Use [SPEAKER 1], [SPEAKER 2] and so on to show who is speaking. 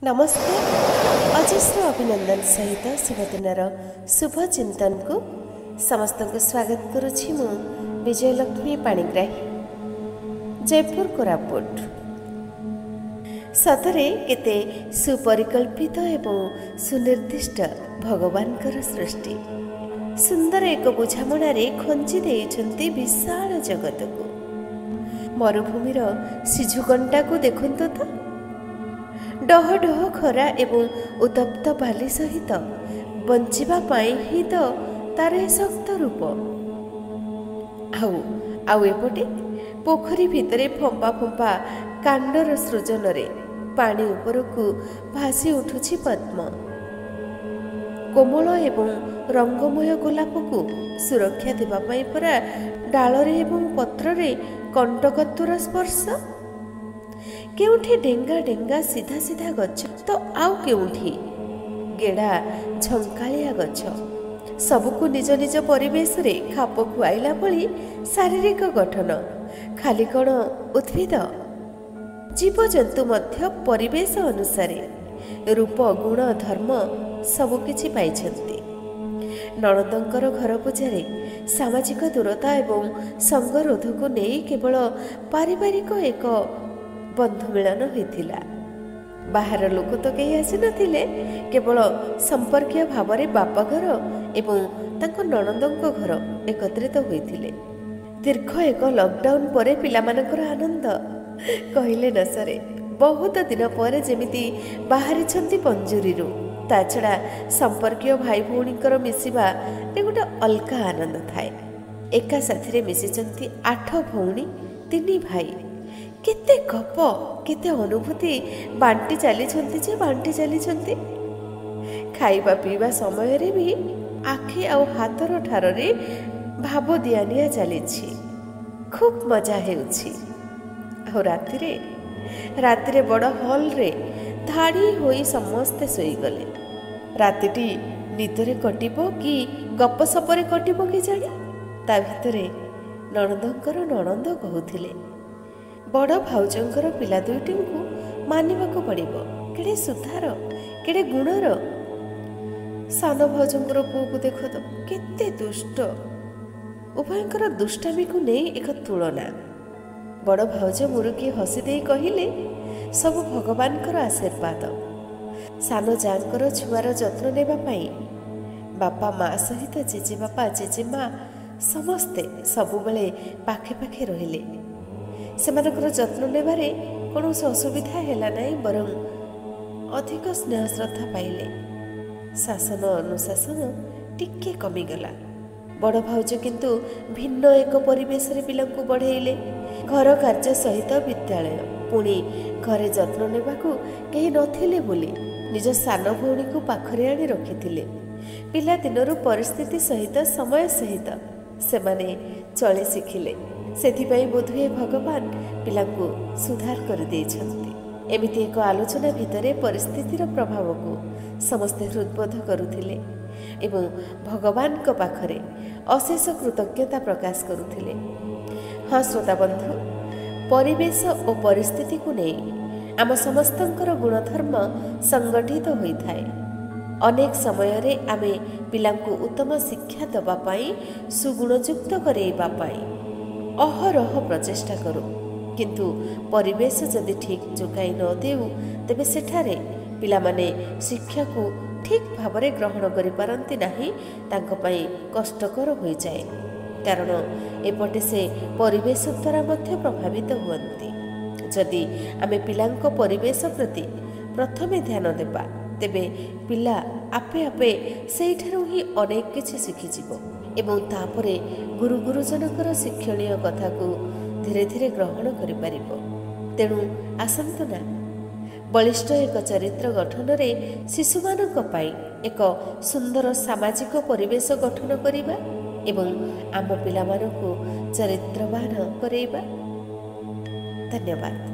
[SPEAKER 1] ନମସ୍କାର, ଅଜସ୍ର ଅଭିନନ୍ଦନ ସହିତ ଶୁଭଦିନର ଶୁଭ ଚିନ୍ତନକୁ ସମସ୍ତଙ୍କୁ ସ୍ୱାଗତ କରୁଛି ମୁଁ ବିଜୟଲକ୍ଷ୍ମୀ ପାଣିଗ୍ରାହୀ, ଜୟପୁର, କୋରାପୁଟ। ସତରେ କେତେ ସୁପରିକଳ୍ପିତ ଏବଂ ସୁନିର୍ଦ୍ଦିଷ୍ଟ ଭଗବାନଙ୍କର ସୃଷ୍ଟି। ସୁନ୍ଦର ଏକ ବୁଝାମଣାରେ ଖଞ୍ଜି ଦେଇଛନ୍ତି ବିଶାଳ ଜଗତକୁ। ମରୁଭୂମିର ସିଝୁକଣ୍ଟାକୁ ଦେଖନ୍ତୁ ତ, ଡହ ଡହ ଖରା ଏବଂ ଉତ୍ତପ୍ତ ବାଲି ସହିତ ବଞ୍ଚିବା ପାଇଁ ହିଁ ତ ତାର ଏ ଶକ୍ତ ରୂପ। ଆଉ ଆଉ ଏପଟେ ପୋଖରୀ ଭିତରେ ଫମ୍ପା ଫମ୍ପା କାଣ୍ଡର ସୃଜନରେ ପାଣି ଉପରକୁ ଭାସି ଉଠୁଛି ପଦ୍ମ। କୋମଳ ଏବଂ ରଙ୍ଗମୟ ଗୋଲାପକୁ ସୁରକ୍ଷା ଦେବା ପାଇଁ ପରା ଡାଳରେ ଏବଂ ପତ୍ରରେ କଣ୍ଟକତ୍ୱର ସ୍ପର୍ଶ। କେଉଁଠି ଡେଙ୍ଗା ଡେଙ୍ଗା ସିଧା ସିଧା ଗଛ ତ ଆଉ କେଉଁଠି ଗେଡ଼ା ଝଙ୍କାଳିଆ ଗଛ। ସବୁକୁ ନିଜ ନିଜ ପରିବେଶରେ ଖାପ ଖୁଆଇଲା ଭଳି ଶାରୀରିକ ଗଠନ। ଖାଲି କ'ଣ ଉଦ୍ଭିଦ, ଜୀବଜନ୍ତୁ ମଧ୍ୟ ପରିବେଶ ଅନୁସାରେ ରୂପ, ଗୁଣ, ଧର୍ମ ସବୁକିଛି ପାଇଛନ୍ତି। ନଣନ୍ଦଙ୍କର ଘର ପୂଜାରେ ସାମାଜିକ ଦୂରତା ଏବଂ ସଙ୍ଗରୋଧକୁ ନେଇ କେବଳ ପାରିବାରିକ ଏକ ବନ୍ଧୁ ମିଳନ ହୋଇଥିଲା। ବାହାର ଲୋକ ତ କେହି ଆସିନଥିଲେ, କେବଳ ସମ୍ପର୍କୀୟ ଭାବରେ ବାପଘର ଏବଂ ତାଙ୍କ ନଣନ୍ଦଙ୍କ ଘର ଏକତ୍ରିତ ହୋଇଥିଲେ। ଦୀର୍ଘ ଏକ ଲକଡାଉନ ପରେ ପିଲାମାନଙ୍କର ଆନନ୍ଦ କହିଲେ ନ ସରେ। ବହୁତ ଦିନ ପରେ ଯେମିତି ବାହାରିଛନ୍ତି ପଞ୍ଜୁରୀରୁ। ତା ଛଡ଼ା ସମ୍ପର୍କୀୟ ଭାଇ ଭଉଣୀଙ୍କର ମିଶିବା ଗୋଟେ ଅଲଗା ଆନନ୍ଦ ଥାଏ। ଏକା ସାଥିରେ ମିଶିଛନ୍ତି 8 ଭଉଣୀ, 3 ଭାଇ। କେତେ ଗପ, କେତେ ଅନୁଭୂତି ବାଣ୍ଟି ଚାଲିଛନ୍ତି ଯେ ବାଣ୍ଟି ଚାଲିଛନ୍ତି। ଖାଇବା ପିଇବା ସମୟରେ ବି ଆଖି ଆଉ ହାତର ଠାରରେ ଭାବ ଦିଆନିଆ ଚାଲିଛି। ଖୁବ୍ ମଜା ହେଉଛି। ଆଉ ରାତିରେ ରାତିରେ ବଡ଼ ହଲ୍ରେ ଧାଡ଼ି ହୋଇ ସମସ୍ତେ ଶୋଇଗଲେ। ରାତିଟି ନିଦରେ କଟିବ କି ଗପସପରେ କଟିବ କି ଜାଣି। ତା ଭିତରେ ନଣନ୍ଦଙ୍କର ନଣନ୍ଦ କହୁଥିଲେ, ବଡ଼ ଭାଉଜଙ୍କର ପିଲା ଦୁଇଟିଙ୍କୁ ମାନିବାକୁ ପଡ଼ିବ, କେଡ଼େ ସୁଧାର, କେଡ଼େ ଗୁଣର। ସାନ ଭାଉଜଙ୍କର ପୁଅକୁ ଦେଖ ତ କେତେ ଦୁଷ୍ଟ। ଉଭୟଙ୍କର ଦୁଷ୍ଟାମିକୁ ନେଇ ଏକ ତୁଳନା। ବଡ଼ ଭାଉଜ ମୁରୁକି ହସି ଦେଇ କହିଲେ, ସବୁ ଭଗବାନଙ୍କର ଆଶୀର୍ବାଦ। ସାନ ଯାଆଙ୍କର ଛୁଆର ଯତ୍ନ ନେବା ପାଇଁ ବାପା ମା ସହିତ ଜେଜେବାପା ଜେଜେମା ସମସ୍ତେ ସବୁବେଳେ ପାଖେ ପାଖେ ରହିଲେ। ସେମାନଙ୍କର ଯତ୍ନ ନେବାରେ କୌଣସି ଅସୁବିଧା ହେଲା ନାହିଁ, ବରଂ ଅଧିକ ସ୍ନେହ ଶ୍ରଦ୍ଧା ପାଇଲେ। ଶାସନ ଅନୁଶାସନ ଟିକେ କମିଗଲା। ବଡ଼ ଭାଉଜ କିନ୍ତୁ ଭିନ୍ନ ଏକ ପରିବେଶରେ ପିଲାଙ୍କୁ ବଢ଼େଇଲେ। ଘର କାର୍ଯ୍ୟ ସହିତ ବିଦ୍ୟାଳୟ, ପୁଣି ଘରେ ଯତ୍ନ ନେବାକୁ କେହି ନଥିଲେ ବୋଲି ନିଜ ସାନ ଭଉଣୀକୁ ପାଖରେ ଆଣି ରଖିଥିଲେ। ପିଲାଦିନରୁ ପରିସ୍ଥିତି ସହିତ ସମୟ ସହିତ ସେମାନେ ଚଳି ଶିଖିଲେ। ସେଥିପାଇଁ ବୋଧହୁଏ ଭଗବାନ ପିଲାଙ୍କୁ ସୁଧାର କରିଦେଇଛନ୍ତି। ଏମିତି ଏକ ଆଲୋଚନା ଭିତରେ ପରିସ୍ଥିତିର ପ୍ରଭାବକୁ ସମସ୍ତେ ହୃଦବୋଧ କରୁଥିଲେ ଏବଂ ଭଗବାନଙ୍କ ପାଖରେ ଅଶେଷ କୃତଜ୍ଞତା ପ୍ରକାଶ କରୁଥିଲେ। ହଁ ଶ୍ରୋତାବନ୍ଧୁ, ପରିବେଶ ଓ ପରିସ୍ଥିତିକୁ ନେଇ ଆମ ସମସ୍ତଙ୍କର ଗୁଣଧର୍ମ ସଂଗଠିତ ହୋଇଥାଏ। ଅନେକ ସମୟରେ ଆମେ ପିଲାଙ୍କୁ ଉତ୍ତମ ଶିକ୍ଷା ଦେବା ପାଇଁ, ସୁଗୁଣଯୁକ୍ତ କରାଇବା ପାଇଁ ଅହରହ ପ୍ରଚେଷ୍ଟା କରୁ, କିନ୍ତୁ ପରିବେଶ ଯଦି ଠିକ୍ ଯୋଗାଇ ନ ଦେଉ ତେବେ ସେଠାରେ ପିଲାମାନେ ଶିକ୍ଷାକୁ ଠିକ୍ ଭାବରେ ଗ୍ରହଣ କରିପାରନ୍ତି ନାହିଁ। ତାଙ୍କ ପାଇଁ କଷ୍ଟକର ହୋଇଯାଏ, କାରଣ ଏପଟେ ସେ ପରିବେଶ ଦ୍ୱାରା ମଧ୍ୟ ପ୍ରଭାବିତ ହୁଅନ୍ତି। ଯଦି ଆମେ ପିଲାଙ୍କ ପରିବେଶ ପ୍ରତି ପ୍ରଥମେ ଧ୍ୟାନ ଦେବା, ତେବେ ପିଲା ଆପେ ଆପେ ସେଇଠାରୁ ହିଁ ଅନେକ କିଛି ଶିଖିଯିବ ଏବଂ ତାପରେ ଗୁରୁ ଗୁରୁଜନଙ୍କର ଶିକ୍ଷଣୀୟ କଥାକୁ ଧୀରେ ଧୀରେ ଗ୍ରହଣ କରିପାରିବ। ତେଣୁ ଆସନ୍ତୁ ନା, ବଳିଷ୍ଠ ଏକ ଚରିତ୍ର ଗଠନରେ ଶିଶୁମାନଙ୍କ ପାଇଁ ଏକ ସୁନ୍ଦର ସାମାଜିକ ପରିବେଶ ଗଠନ କରିବା ଏବଂ ଆମ ପିଲାମାନଙ୍କୁ ଚରିତ୍ରବାନ କରାଇବା। ଧନ୍ୟବାଦ।